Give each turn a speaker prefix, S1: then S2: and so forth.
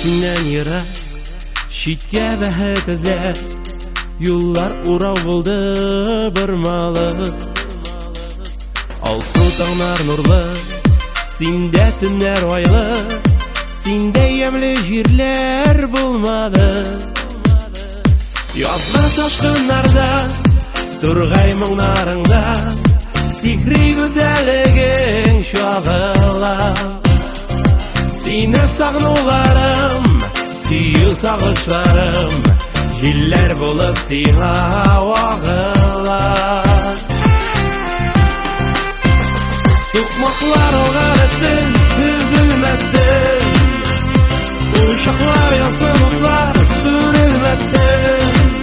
S1: синнән ерак, читкә бәхет эзләп, юллар урау булды бормалы. Алсу таңнар нурлы, синдә төннәр айлы, синдә ямьле җирләр булмады. Язгы ташкыннарда, тургай моңнарыңда, сихри гүзәллегең чагыла. Сине сагынуларым, сөю сагышларым, җилләр булып сиңа агыла. Сукмаклар алга өсен, өзелмәсен. Учаклар янсын, утлар сүрелмәсен.